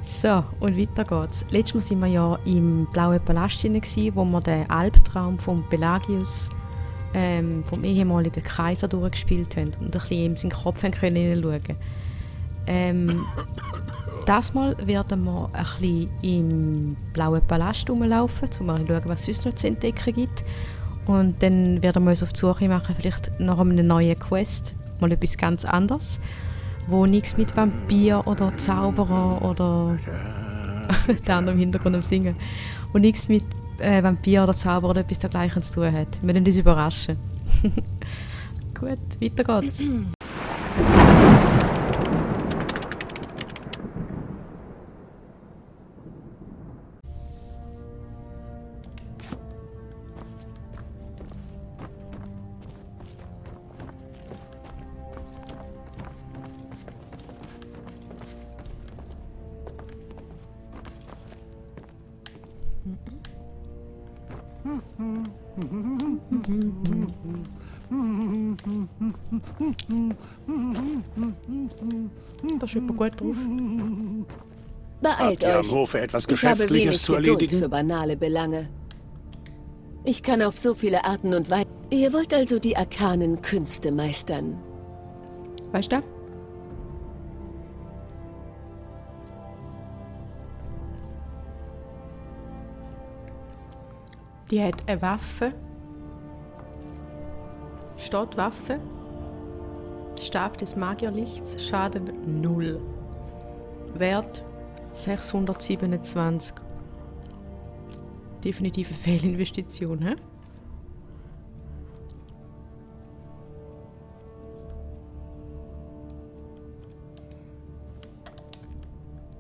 So, und weiter geht's. Letztes Mal sind wir ja im Blauen Palast gewesen, wo wir den Albtraum von Pelagius, vom ehemaligen Kaiser, durchgespielt haben und ein bisschen in seinen Kopf hineinschauen können. Das Mal werden wir ein bisschen im Blauen Palast rumlaufen, um mal zu schauen, was es sonst noch zu entdecken gibt. Und dann werden wir uns auf die Suche machen, vielleicht nach einem neuen Quest, mal etwas ganz anderes, wo nichts mit Vampir oder Zauberer oder der andere im Hintergrund am Singen, wo nichts mit Vampir oder Zauberer oder etwas dergleichen zu tun hat. Wir werden uns überraschen. Gut, weiter geht's. Da ist jemand gut drauf. Beeilt Habt ihr am euch. Hofe etwas Ich habe Geschäftliches wenig zu Geduld erledigen? für banale Belange. Ich kann auf so viele Arten und Weisen. Ihr wollt also die arkanen Künste meistern. Weißt du? Die hat eine Waffe. Steht Waffe. Stab des Magierlichts. Schaden 0. Wert 627. Definitive Fehlinvestition, hä?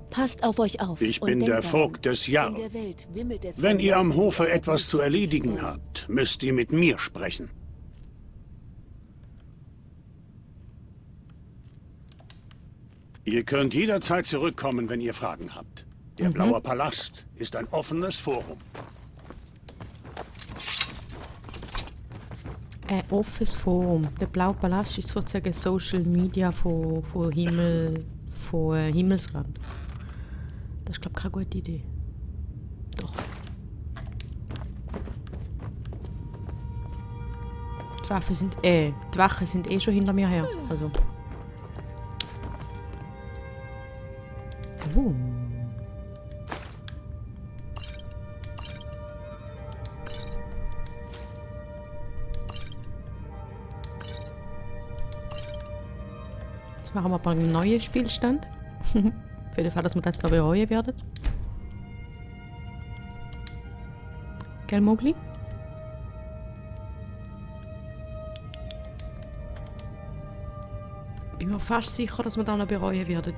Passt auf euch auf. Ich und bin denkt der daran, Vogt des in Jarl. der Welt wimmelt es Wenn von ihr am Leuten, Hofe die etwas zu erledigen wollen. habt, müsst ihr mit mir sprechen. Ihr könnt jederzeit zurückkommen, wenn ihr Fragen habt. Der Blaue Palast ist ein offenes Forum. Ein offenes Forum. Der Blaue Palast ist sozusagen Social Media von Himmelsrand. Das ist, glaube ich, keine gute Idee. Doch. Die Wachen sind eh schon hinter mir her. Also. Jetzt machen wir mal einen neuen Spielstand. Für den Fall, dass wir das noch bereuen werden. Gell, Mowgli? Bin mir fast sicher, dass wir das noch bereuen werden.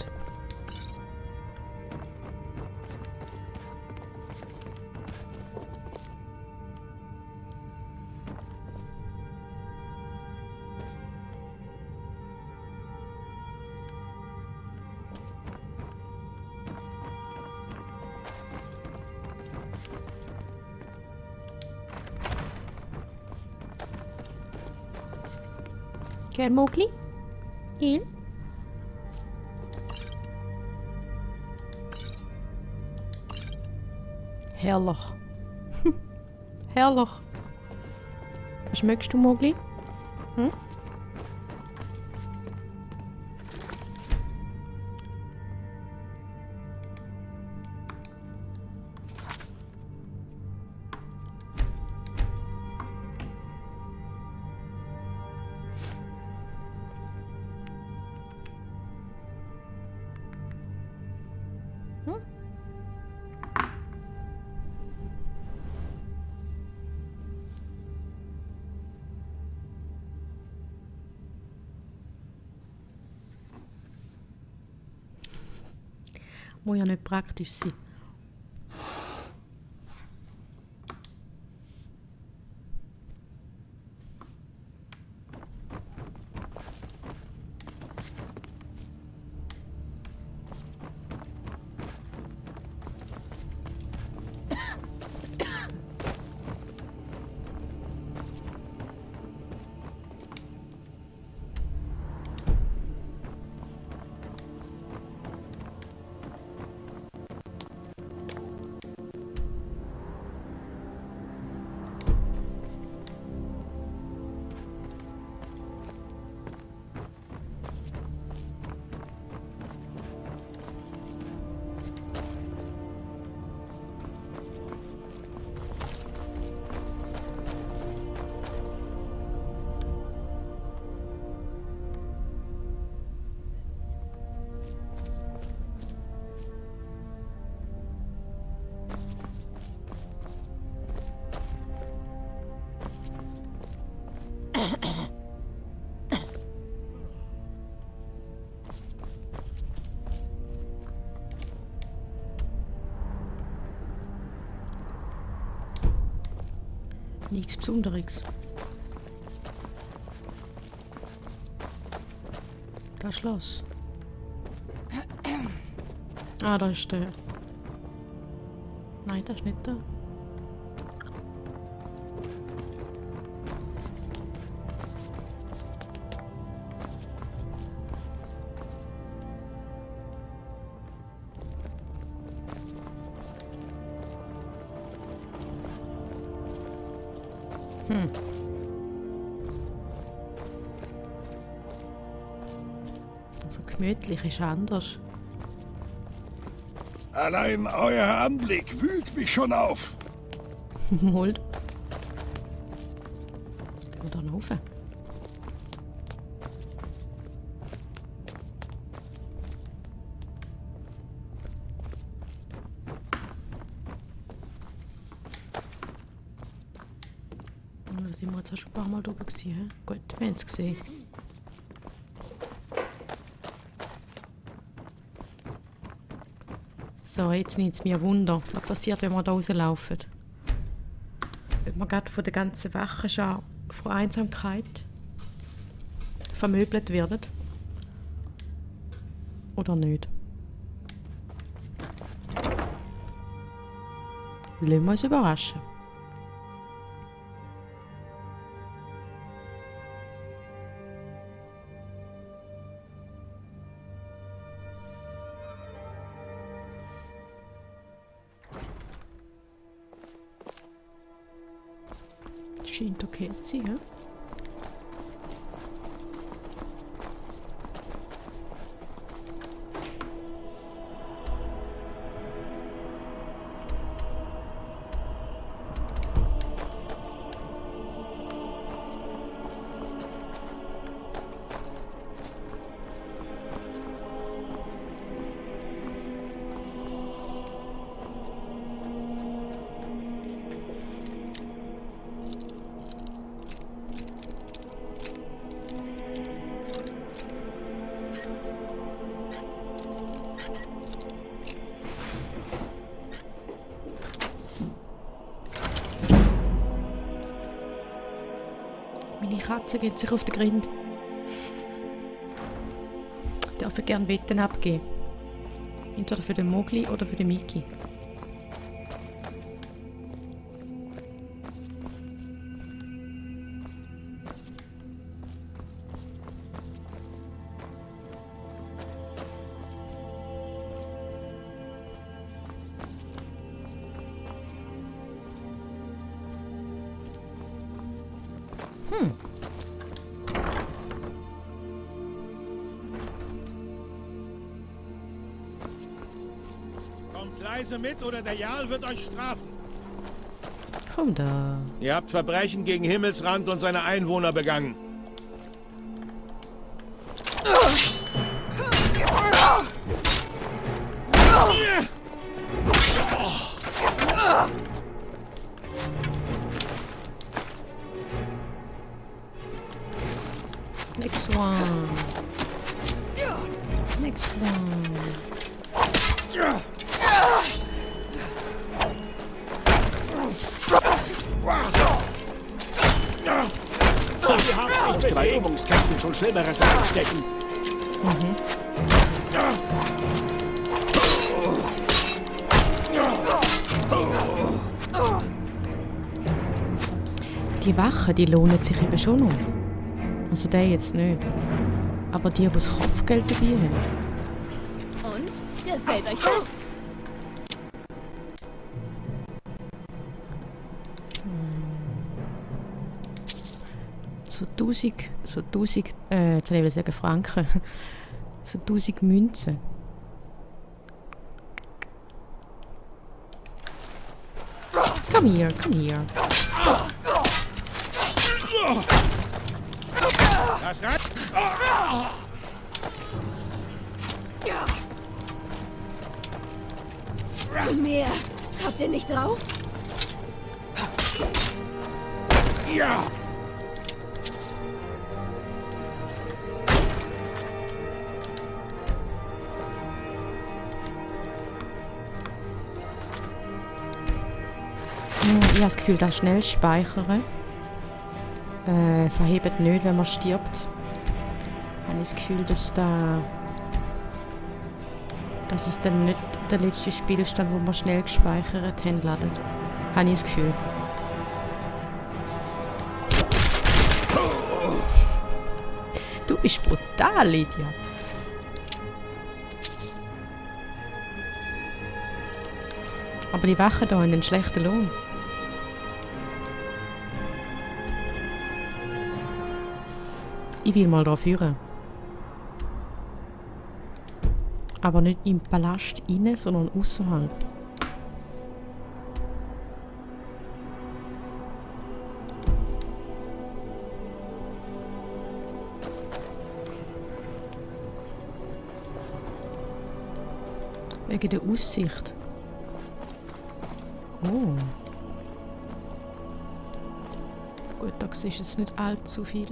Gell, Mowgli? Gell? Herrlich. Herrlich. Was schmeckst du, Mowgli? Hm? Muss ja nicht praktisch sein. Nichts Besonderes. Das Schloss. Ah, da ist der. Nein, das ist nicht der. So gemütlich ist anders. Allein euer Anblick wühlt mich schon auf. Mal. Gehen wir da noch rauf? Da sind wir jetzt auch schon ein paar Mal drüber gewesen. He? Gut, wir haben es gesehen. So, jetzt nimmt es mir Wunder, was passiert, wenn wir da rauslaufen. Ob wir gerade von der ganzen Wachenschar von Einsamkeit vermöbelt werden. Oder nicht. Lassen wir uns überraschen. Scheint okay zu sein, ja? Meine Katze geht sich auf den Grind. Ich darf gerne Wetten abgeben. Entweder für den Mogli oder für den Miki. Kommt leise mit oder der Jarl wird euch strafen. Komm da. Ihr habt Verbrechen gegen Himmelsrand und seine Einwohner begangen. Next one. Next one. Wir haben euch bei Übungskämpfen schon Schlimmeres einstecken. Die Wachen, die lohnen sich eben schon noch. Also der jetzt nicht. Aber die das Kopfgeld dabei haben. Und? Gefällt euch das? So 1000, jetzt will ich sagen Franken. So 1000 Münzen. Komm hier, komm hier. Das reicht. Mehr. Habt ihr nicht drauf? Ja. Ich habe das Gefühl, das schnell speichern verhebt nicht, wenn man stirbt. Ich habe das Gefühl, dass es dann nicht der letzte Spielstand, wo wir schnell gespeichert haben, ladet. Habe ich das Gefühl. Du bist brutal, Lydia. Aber die Wachen hier haben einen schlechten Lohn. Ich will mal da führen. Aber nicht im Palast rein, sondern außerhalb. Wegen der Aussicht. Oh. Gut, da siehst du jetzt nicht allzu viel.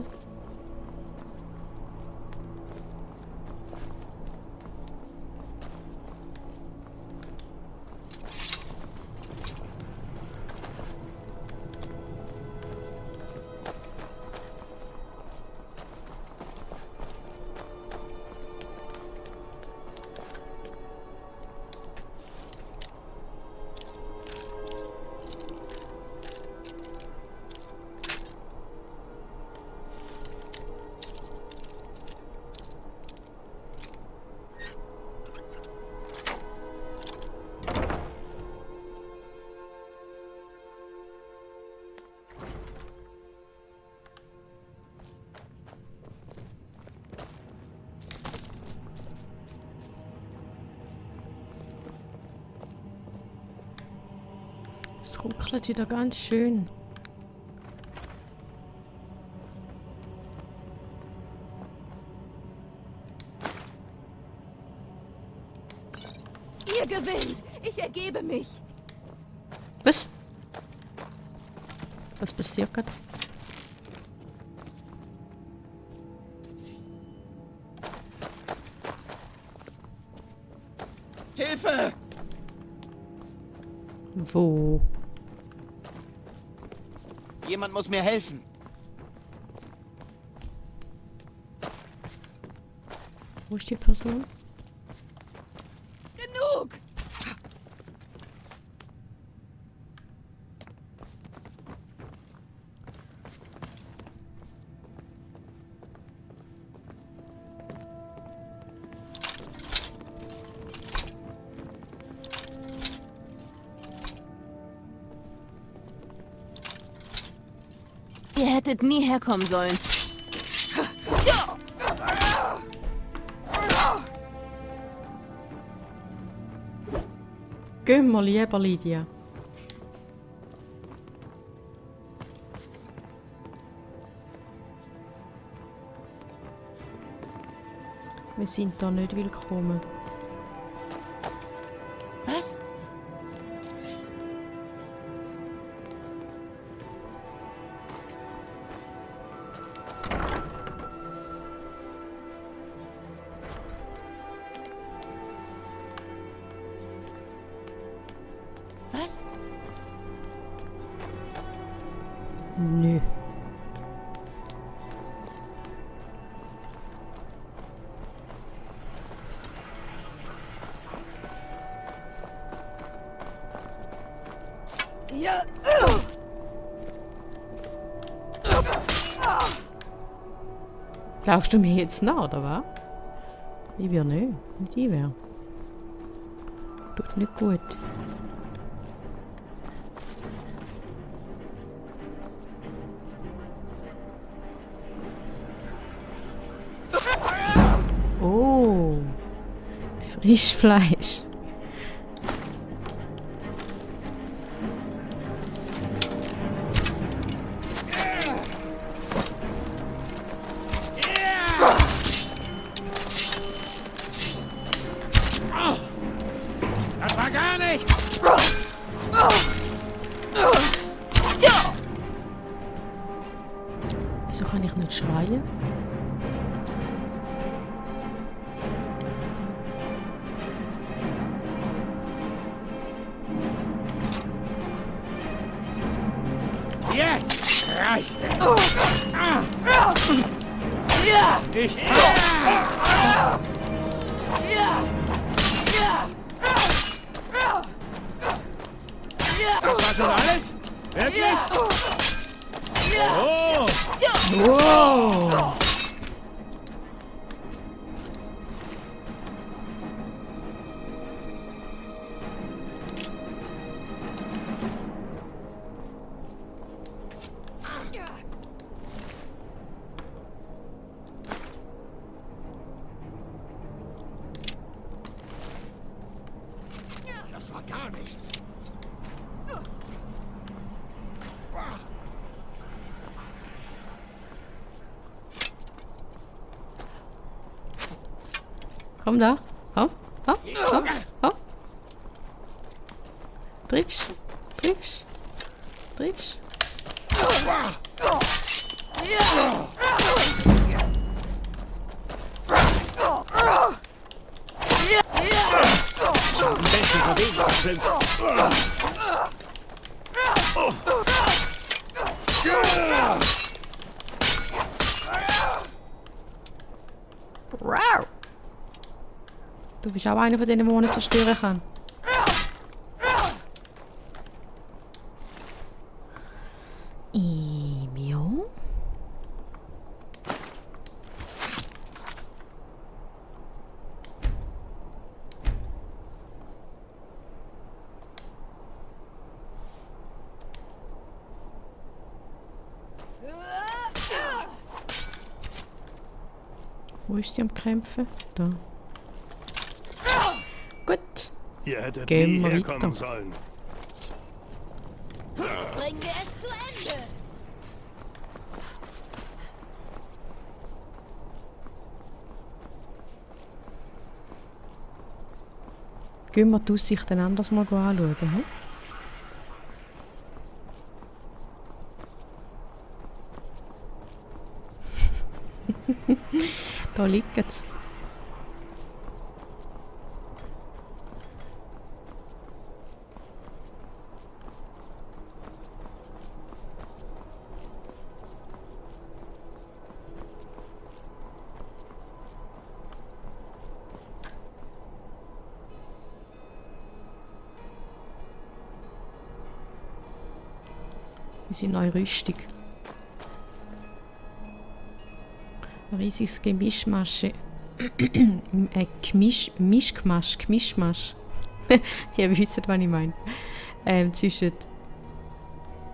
Es ruckelt wieder ganz schön. Ihr gewinnt! Ich ergebe mich! Was? Was passiert gerade? Hilfe! Wo? Jemand muss mir helfen. Wo ist die Person? Genug! Ihr hättet nie herkommen sollen. Gehen wir lieber, Lydia. Wir sind da nicht willkommen. Was? Was? Nö. Ja. Glaubst du mir jetzt nach, oder was? Ich will nicht. Nicht ich will. Tut nicht gut. Oh. Frischfleisch. Das war gar nichts! Wieso kann ich nicht schreien? Jetzt reicht es. Ich Das war schon alles? Wirklich? Oh! Wow! Das war gar nichts. Komm da. Komm. Komm. Komm. Komm. Triffst. Triffst. Triffst. Am besten Bewegung schlüpfen. Wow. Du bist auch einer von denen, der nicht zerstören kann. Emio? Wo ist sie am Kämpfen? Da. Gut. Ihr hättet Gehen nie wir herkommen weiter. sollen. Bringen wir es zu Ende. Gehen wir die Aussicht ein anderes Mal anschauen. He? Da liegt es. Unsere neue Rüstung. Ein riesiges Gemischmasche. Mischmasch. Ihr wisst, was ich meine. Zwischen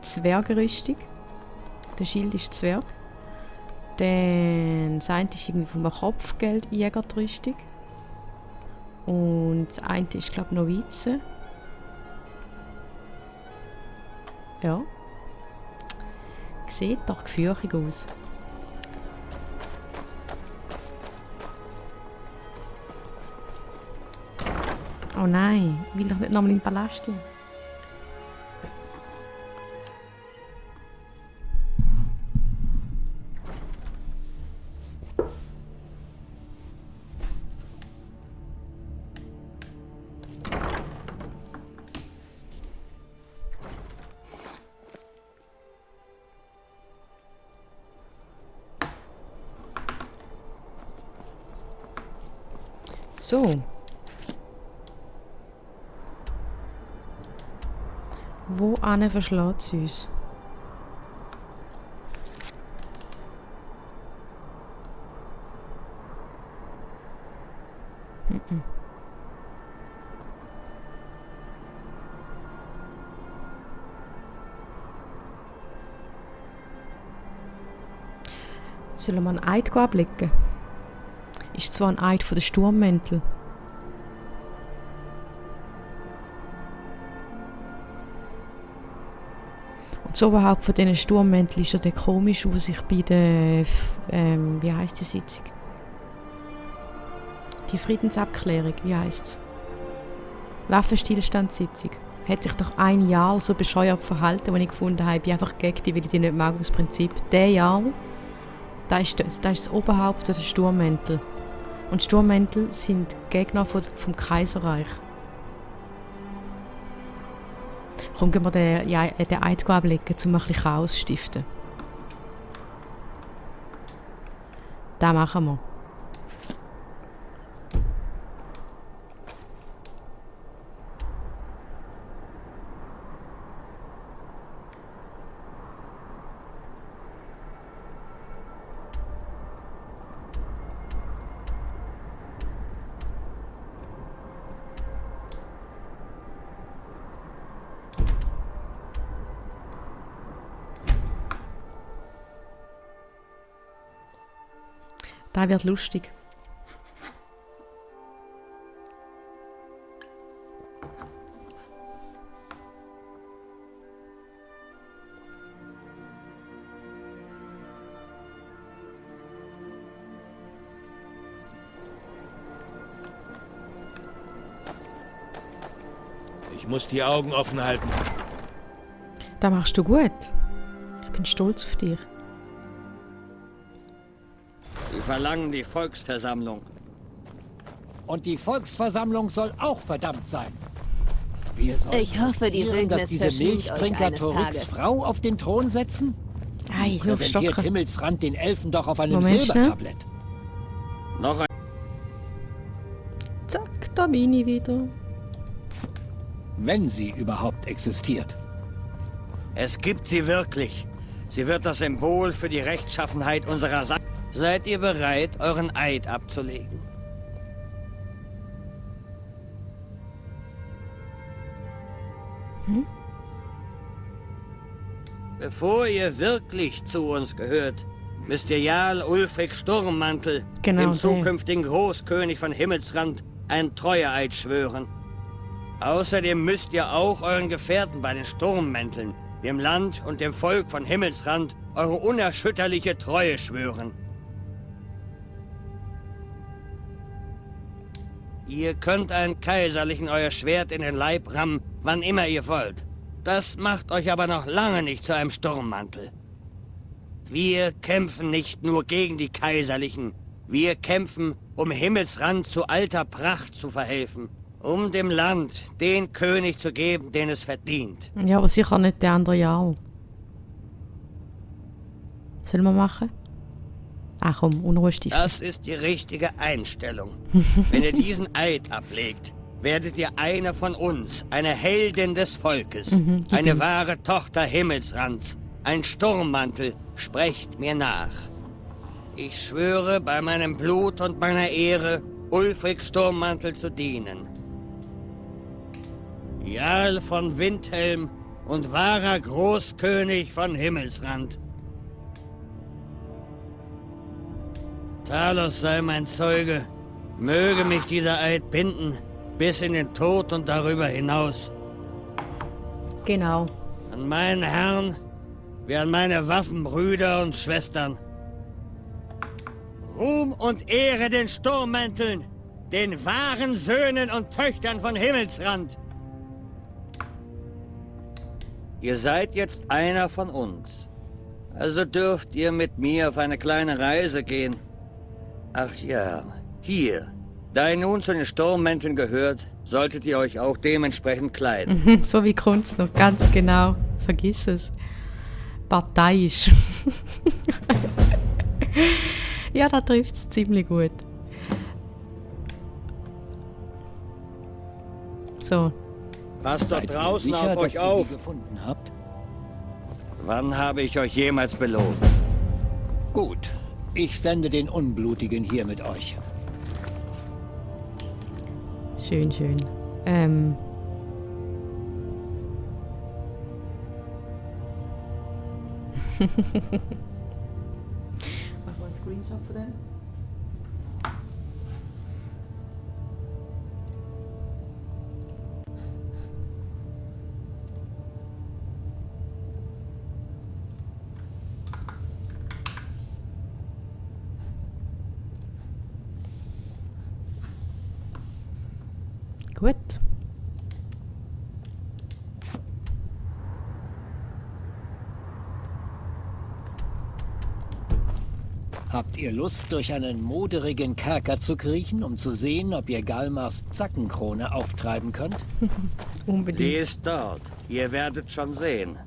Zwergenrüstung. Der Schild ist Zwerg. Dann das eine ist irgendwie von einem Kopfgeldjäger die Rüstung. Und das eine ist, glaube ich, Novize. Ja. Sieht doch gefürchtig aus. Oh nein, ich will doch nicht nochmal in den Palast gehen. So. Wo ane verschlägt es uns? Sollen wir einen Eid ablicken? Ist zwar ein Eid von den Sturmmänteln. Und so überhaupt von diesen Sturmmänteln ist ja der komisch, wo sich bei der, wie heisst die Sitzung? Die Friedensabklärung, wie heisst es? Waffenstillstandssitzung. Hat sich doch ein Jahr so bescheuert verhalten, als ich gefunden habe, ich bin einfach gegen die, weil ich die nicht mag aus Prinzip. Der Jahr, da ist das Oberhaupt der Sturmmäntel. Und Sturmmäntel sind Gegner vom Kaiserreich. Komm, gehen wir den Eid ablegen, um ein bisschen Chaos zu stiften. Das machen wir. Das wird lustig. Ich muss die Augen offen halten. Das machst du gut. Ich bin stolz auf dich. Sie verlangen die Volksversammlung. Und die Volksversammlung soll auch verdammt sein. Wir sollen Ich hoffe, die riskieren, dass Wildnis diese verschlingt euch Milchtrinker eines Torix Tages. Frau auf den Thron setzen? Ei, hör auf Präsentiert Stocker. Himmelsrand den Elfen doch auf einem Moment, Silbertablett. Noch ein Zack, da bin ich wieder. Wenn sie überhaupt existiert. Es gibt sie wirklich. Sie wird das Symbol für die Rechtschaffenheit unserer Sache. Seid ihr bereit, euren Eid abzulegen? Bevor ihr wirklich zu uns gehört, müsst ihr Jarl Ulfric Sturmmantel, Genau, dem der. zukünftigen Großkönig von Himmelsrand, einen Treueeid schwören. Außerdem müsst ihr auch euren Gefährten bei den Sturmmänteln, dem Land und dem Volk von Himmelsrand, eure unerschütterliche Treue schwören. Ihr könnt einen Kaiserlichen euer Schwert in den Leib rammen, wann immer ihr wollt. Das macht euch aber noch lange nicht zu einem Sturmmantel. Wir kämpfen nicht nur gegen die Kaiserlichen. Wir kämpfen, um Himmelsrand zu alter Pracht zu verhelfen. Um dem Land den König zu geben, den es verdient. Ja, aber sicher nicht der andere Jarl. Was sollen wir machen? Ach komm, Unruhe stiften. Das ist die richtige Einstellung. Wenn ihr diesen Eid ablegt, werdet ihr eine von uns, eine Heldin des Volkes, eine wahre Tochter Himmelsrands, ein Sturmmantel, sprecht mir nach. Ich schwöre, bei meinem Blut und meiner Ehre, Ulfric Sturmmantel zu dienen. Jarl von Windhelm und wahrer Großkönig von Himmelsrand. Talos sei mein Zeuge, möge mich dieser Eid binden, bis in den Tod und darüber hinaus. Genau. An meinen Herrn, wie an meine Waffenbrüder und Schwestern. Ruhm und Ehre den Sturmmänteln, den wahren Söhnen und Töchtern von Himmelsrand. Ihr seid jetzt einer von uns. Also dürft ihr mit mir auf eine kleine Reise gehen. Ach ja, hier. Da ihr nun zu den Sturmmänteln gehört, solltet ihr euch auch dementsprechend kleiden. So wie Kunst noch, ganz genau. Vergiss es. Parteiisch. Ja, da trifft es ziemlich gut. So. Passt doch Seid ihr draußen sicher, auf dass euch ihr auf. sie gefunden habt? Wann habe ich euch jemals belohnt? Gut. Ich sende den Unblutigen hier mit euch. Schön, schön. Machen wir einen Screenshot von dem? Gut. Habt ihr Lust, durch einen moderigen Kerker zu kriechen, um zu sehen, ob ihr Galmars Zackenkrone auftreiben könnt? Unbedingt. Sie ist dort. Ihr werdet schon sehen.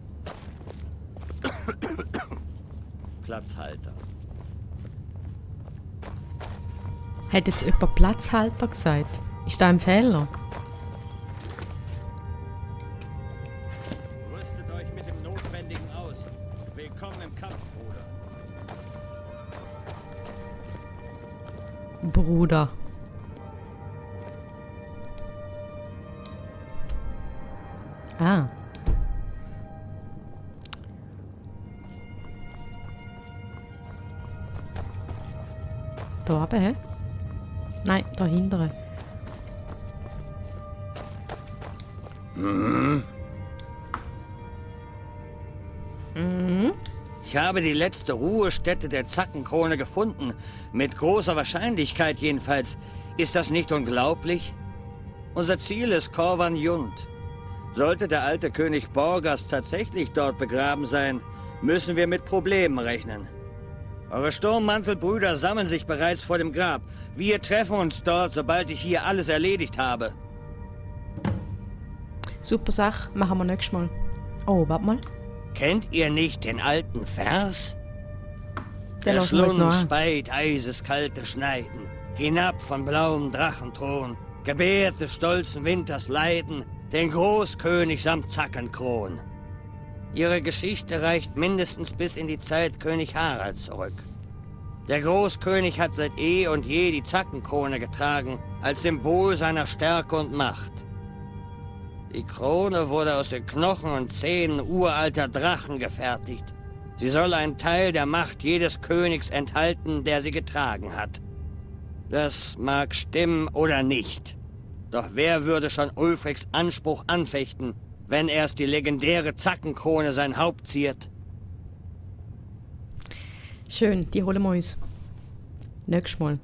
Platzhalter. Hat jetzt jemand Platzhalter gesagt? Ist da ein Fehler? Rüstet euch mit dem Notwendigen aus. Willkommen im Kampf, Bruder. Bruder. Ah. Da oben, hä? Nein, da hinten. Ich habe die letzte Ruhestätte der Zackenkrone gefunden. Mit großer Wahrscheinlichkeit jedenfalls. Ist das nicht unglaublich? Unser Ziel ist Korvan Jund. Sollte der alte König Borgas tatsächlich dort begraben sein, müssen wir mit Problemen rechnen. Eure Sturmmantelbrüder sammeln sich bereits vor dem Grab. Wir treffen uns dort, sobald ich hier alles erledigt habe. Super Sache, machen wir nächstes Mal. Oh, warte mal. Kennt ihr nicht den alten Vers? Der lassen wir uns noch Schlund an. speit eiseskalte Schneiden, hinab von blauem Drachenthron, gebärt des stolzen Winters Leiden, den Großkönig samt Zackenkron. Ihre Geschichte reicht mindestens bis in die Zeit König Haralds zurück. Der Großkönig hat seit eh und je die Zackenkrone getragen, als Symbol seiner Stärke und Macht. Die Krone wurde aus den Knochen und Zähnen uralter Drachen gefertigt. Sie soll einen Teil der Macht jedes Königs enthalten, der sie getragen hat. Das mag stimmen oder nicht. Doch wer würde schon Ulfrics Anspruch anfechten, wenn erst die legendäre Zackenkrone sein Haupt ziert? Schön, die holen wir uns. Nächstes Mal.